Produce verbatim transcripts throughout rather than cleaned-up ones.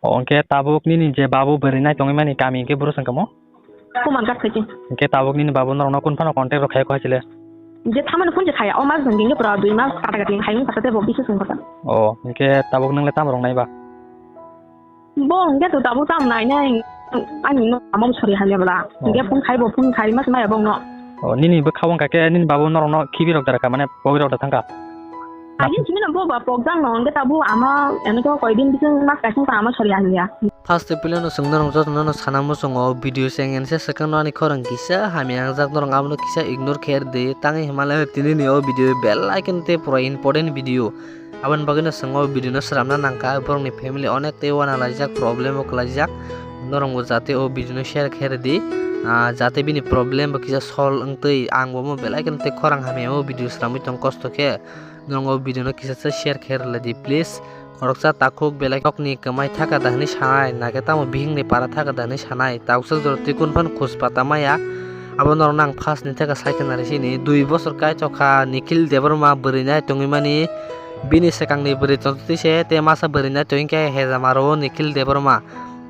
O, hwnkhe tabuk nini je babu bwrwi nai tongwi mani kami hwnkhe buro sengkamo? Kuman kat khachi. Hwnkhe tabuk nini babu norokno kun phano contact rok khaiyakho hai chile? Je thamani phone je khaya, o mas jang dingge pura dui mas kata kati khayung kata tebo bisu sung kata. O, hwnkhe tabuk nwngle tamo rok nai ba? Bo hwnkhe to tabuk tamo nai nai, ani no amo sori hanya bla. O. Hwnkhe phone khai bo phone khai mas maya bongno. O, nini bwkha wngkha khe nini babu norokno khibi rok da rwkha, mane pogwi rok da thangkha? Ani simi no bo ba pokjak no hwnkhe tabuk ama eno to koi din bising mas kaising ta ama sori hanya. First e pilano chwng norok jotono no sana muchungo o video se wngya se swkang no ani khorang kisa hamya wngjak, norok abono kisa ignore khe rwdi. Tangwi hwnmale tini ni o video belai kheno tei pura important video. Aboni bagwi no chwng o video no swnamna nangkha, borokni family onek tei uanalaijak, problem o kwlaijak. Norok bo jate o video no share khe rwdi, ah, jate bini problem bo kisa solve wngtwi. Ang bo omo belai kheno tei khorang hamya o video swnamwi tong kosto khe. Norok o video no kisa se share khe rwlaidi please. Khoroksa takhuk belai kokni kwmai thaka da hwnwi sanai, nake tamo bihikni para thaka da hwnwi sanai, tauksa jora twi kun phano khus pata maya. Abo norokno ang first ni thaka sai khna rw sini, dui bosor kai tokha Nikhil Debbarma bwrwi nai tongwi mani, bini swkangni bwrwi tongtwi se tei masa bwrwi nai tongwi khe hejama rwo Nikhil Debbarma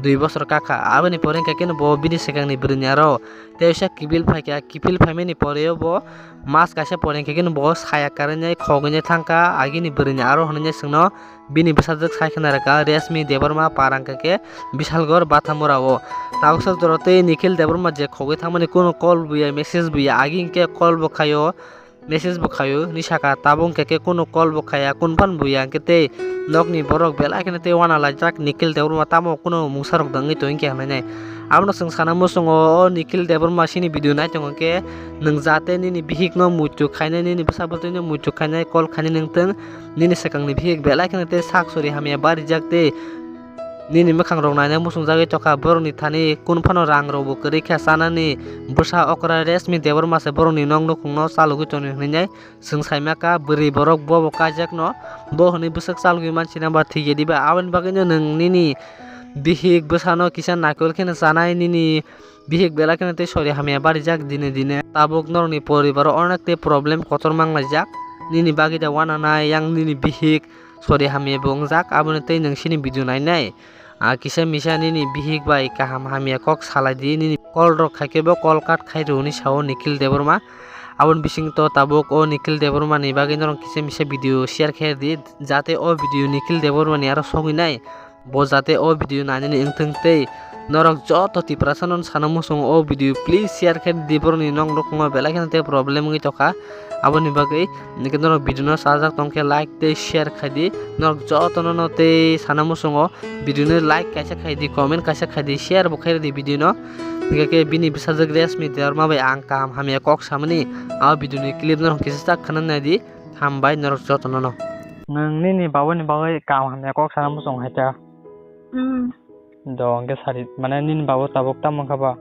dui bosor kakha. Aboni pore hwnkhe khe bo bini swkangni bwrwini aro tei usa kiphil phaikha, kiphil phaimani pore o bo mas kaisa pore hwnkhe khe bo saya karwi nai khogwi nai thangkha agini bwrwini aro hwnwi nai chwngno. Bini bwsajwk sai khna rwkha Reshmi Debbarma, para hwnkha khe Bishalgarh Bathamura o. Tabuksa jora tei Nikhil Debbarma je khogwi thangmani kuno call buya, message buya, agi hwnkhe call bo khaio, message bo khaio hwnwi sakha. Tabuk hwnkha khe kuno call bo khaya, kun phan buya hwnkhe tei nokni borok belai kheno tei uanalaijak Nikhil Debbarma tamo kuno mungsa rok da wngwi tongwi khe hwnwi nai. Abono chwng sana muchungo o Nikhil Debbarma chini video nai tongo khe nwng jate nini bihikno muitu khainai, nini bwsa bwtwino muitu khainai, call khainai nwng twng. Nini swkangni bihik belai kheno tei sak sori hamya barijak tei nini mwkhang rok naina muchungjagwi tokha. Borokni thani kun phano rang rok bo kwrwi kha chanani. Bwsa okra Reshmi Debbarma se borokni nok nukhungno chalogwi tonwi hwnwi nai chwng saimaka, bwrwi borok bobo kaijakno bo hwnwi bwswk chalogwi mansina ba thwikhe diba? Aboni bagwino nwng nini bihik bwsano kisa naikol kheno chanai, nini bihik belai kheno tei sori hamya barijak dine dine. Tabuk norokni poribaro onek tei problem kotor manglaijak. Nini bagwi da uananai yang nini bihik sori hamya bo wngjak, aboni tei nwng sini video nainai. Ah, kisa misa nini bihik bai kaham hamya kok salai di, nini call rok khaikhe bo call cut khai rw hwnwi sao Nikhil Debbarma. Aboni bisingto tabuk o Nikhil Debbarma ni bagwi norok kisa misa video share khe di, jate o video Nikhil Debbarma ni aro sogwi nai. Bo jate o video nainani wngthung tei norok joto Tiprasa no sana muchungo o video please share khe di, borokni nok nukhungo belai kheno tei problem wngwi tokha. Aboni bagwi hwnkhe norok video no chajak tongkhe like tei share khai di. Norok joto no no tei sana muchungo video no like kaisa khai di, comment kaisa khai di, share bo khai di video no. Hwnkhe khe bini bwsajwk Reshmi Debbarma bai ang kaham hamya kok samani a video ni clip norok kisa chak khna nai di. Hambai norok jotono no. Nwng nini babani bagwi kaham hamya kok sana muchung hai ta. Hmm. Do hwnkhe sari, mane nini babo tabuk tamo wngkha ba?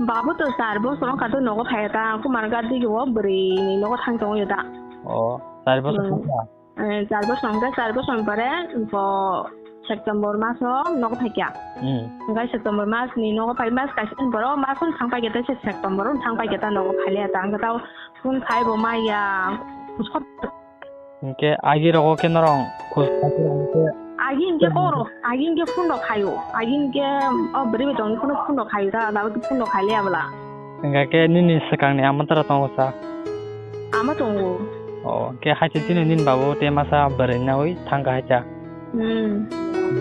Babo to char bosor wngkha to nogo phai ta, kumar gadi o bwrwi ni nogo thang tongo ta. O, char bosor Hmm. wngkha? Eh, char bosor wngkha, char bosor pore bo September maso nogo phaikya. Hmm. Hwnkhe September mas ni nogo phai, mas kaisa ni borok mas thang paikya ta, se September thang paikya ta nogo phailia ta, hwnkhe ta phone khai bo maya. Hwnkhe agi rogo khe norok khus khaikhe hwnkhe Agi hwnkhe kok rok, agi hwnkhe phone rok khaio, agi hwnkhe o bwrwi bai tongni phone rok khaio ta, dabai khe phone rok khailia bwla. Hwnkhe khe nini swkangni ama tara tongo sa? Ama tongo. O, khe haise chini nini babo tei masa bwrwi naui thangkha haisa. Hmm.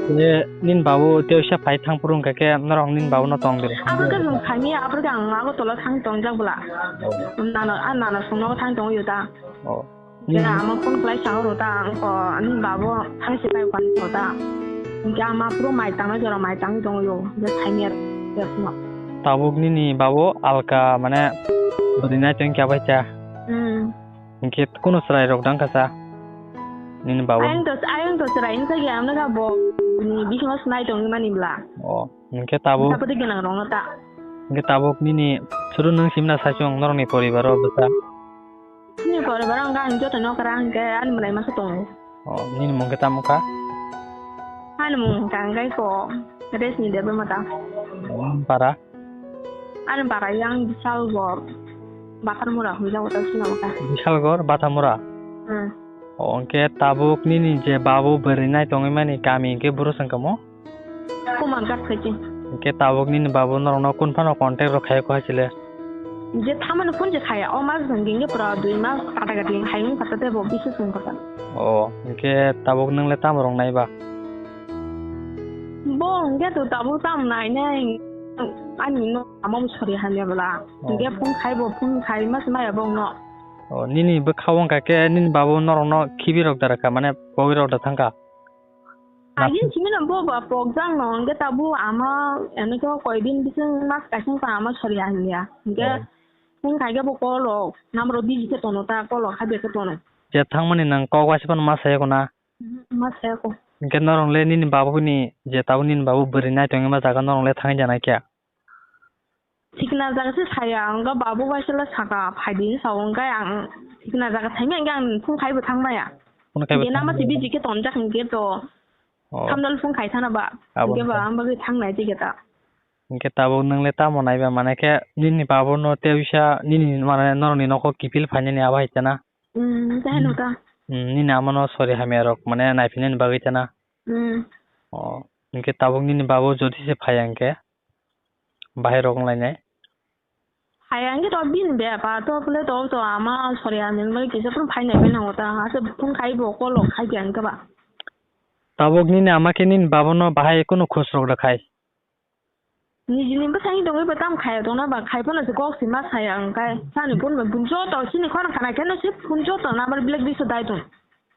Khe nini babo tei usa phai thang phuru hwnkha khe norok nini babo no tong de. Abo khe nwng khaimya, abo khe ang Agartala thang tongjak bwla. O. Nana, a nana songno thang tongwi ta. O. Khe Hmm. Ama phone khlai sa horo ta, ang ko ani babo thang se pai kwan ko ta. Hwnkhe ama phuru mai tangna jora mai tang tongwi o, je khaimya ya phano. Tabuk nini babo alka mane bwrwi nai tong khe abai cha. Hmm. Hwnkhe kuno chwrai rok dang kha sa nini babo? Ayang to, ayang to chwrai wngkha ya, amno ga bo ni bisingo swmai tongwi mani bwla. O, hwnkhe tabuk. Tabuk de gwnang rok no ta. Hwnkhe tabuk nini suru nwng simna saichung norokni poribaro bwsa? Nini poribaro hwnkha ang joto no kwrang hwnkhe ani mwnaima se tongo. O, nini mung khe tamo kha? Ani mung hwnkha hwnkhe ko Reshmi Debbarma ta. O, para? Ani bara yang Bishalgarh Bathamura hwnjago ta sino ka. Bishalgarh Bathamura? Hmm. O, hwnkhe tabuk nini je babu bwrwi nai tongwi mani kami hwnkhe buro songkamo? Kuman kat khaiti. Hwnkhe tabuk nini babu norokno kun phano contact rok khai kho hai chile? Je thamani phone je khaya, o mas hwnkhe hwnkhe pura dui mas kata kati hai wng kata tei bo bisu sung kata. O, hwnkhe tabuk nwng le tamo rok nai ba? Bo hwnkhe to tabuk tamo nai nai, ani no ama bo sori hamya bwla. O. Hwnkhe phone khai bo, phone khai mas maya bo no. O, nini bwkha o wngkha khe nini babu norokno khibi rok da rwkha, mane pogwi rok da thangkha? Agin simi no bo ba pokjak no, hwnkhe tabuk ama, eno khe koi din bising mas kaisa wngkha ama sori hamya. Hwnkhe O. phone khai khe bo call rok, number rok busy khe tono ta, call rok habya khe tono. Je thangmani nwng kok waisa phano ma saya kho na? Mhm, ma saya kho. Hwnkhe norok le nini babu ni, je tabuk nini babu bwrwi nai tongwi ma jaga norok le thangwi janai khe? Thikna jaga se saya, hwnkhe babu waisa le saka, phaidi hinwi sao, hwnkhe ang thikna jaga thaimya, hwnkhe ang phone khai bo thangmaya. Phone khai bo Hwnkhe nama thangmaya. Busy khe tonjak hwnkhe to, O. Thamdal phone khai thana ba, Abo hwnkhe ba, hwnkhe. Ang bagwi thangnai tike ta. Hwnkhe tabuk nwng le tamo nai ba, mane khe nini babu no tei uisa nini, mane norok ni nogo kiphil phainani abo hai chana? Hmm, tei no ta. Hmm, nini ama no sori hamya rok, mane naiphinani bagwi chana? Hmm. O, hwnkhe tabuk nini babu jodi se phai ya hwnkhe? Bahai rok wng lainai? Hai, ang khe to bini bepar to, bole to, to ama sori hamya wng bagwi kisa phano phainai bai nango ta, ase phone khai bo, call rok khai khe ang khe ba. Tabuk nini ama khe nini babu no bahai kunu khus rok da khai? Nijini bwsani tongwi bo tam khai tongna ba, khai phano se kok se ma saya ang khai. Sani phone bai phone joto chini khorang khana khe no se phone joto number blacklist o dai tong.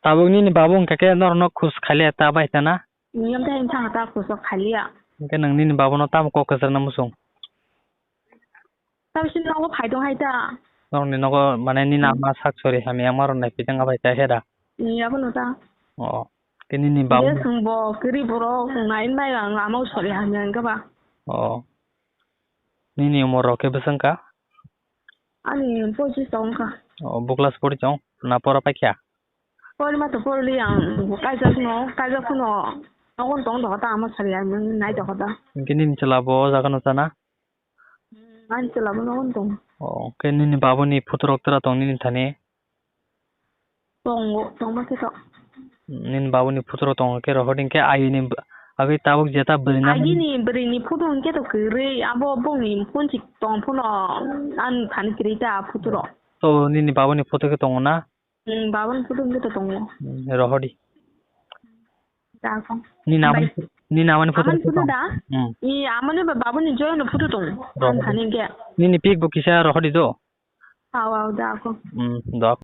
Tabuk nini babu wngkha khe norok no khus khai le ta bai ta na? Niyam ta hinsa ta khus khai liya. Hwnkhe nwng nini babu no tamo kok kwchar na muchung? Tamsini nogo phai tong hai ta. Norokni nogo, mane, nini Hmm. ama sak sori hamya wngma rok naiphai tong bai ta he da? Ni abono ta. O, khe nini babu Yes, bo kwrwi borok nai nai ang ama sori hamya wngkha ba. O. Nini umor rok khe bwswk wngkha? Ani pochis tong wngkha. O, bo class pori tong? Na pora paikha? Pori ma to porli ang, kaijak no, kaijak no. Nogon tong dohor ta ama sari ang nai dohor ta. Hwnkhe nini chwla bo o jaga no chana? Hmm, ani chwla bo nogon tong. O, khe nini babuni photo rok tora tong nini thani? Tongo, tongma khe to. Nini babuni photo rok tongo khe rohor hwnkhe agini b-, agwi tabuk jeta bwrwi nang. Agini bwrwi ni photo hwnkhe to kwrwi, abo bongni phone si tong phano ani thani kwrwi ta photo rok. To nini babuni photo khe tongo na? Hmm, babani photo hwnkhe to tongo. Hmm, rohor di. Da kho. Nini amani, Bai. Nini amani photo Amani photo tong? Da? Hmm. I amani ba babani joy no photo tong. Rohor di. Ani thani hwnkhe. Nini pic bo kisa rohor di do. Aw, aw, da kho. Hmm, da.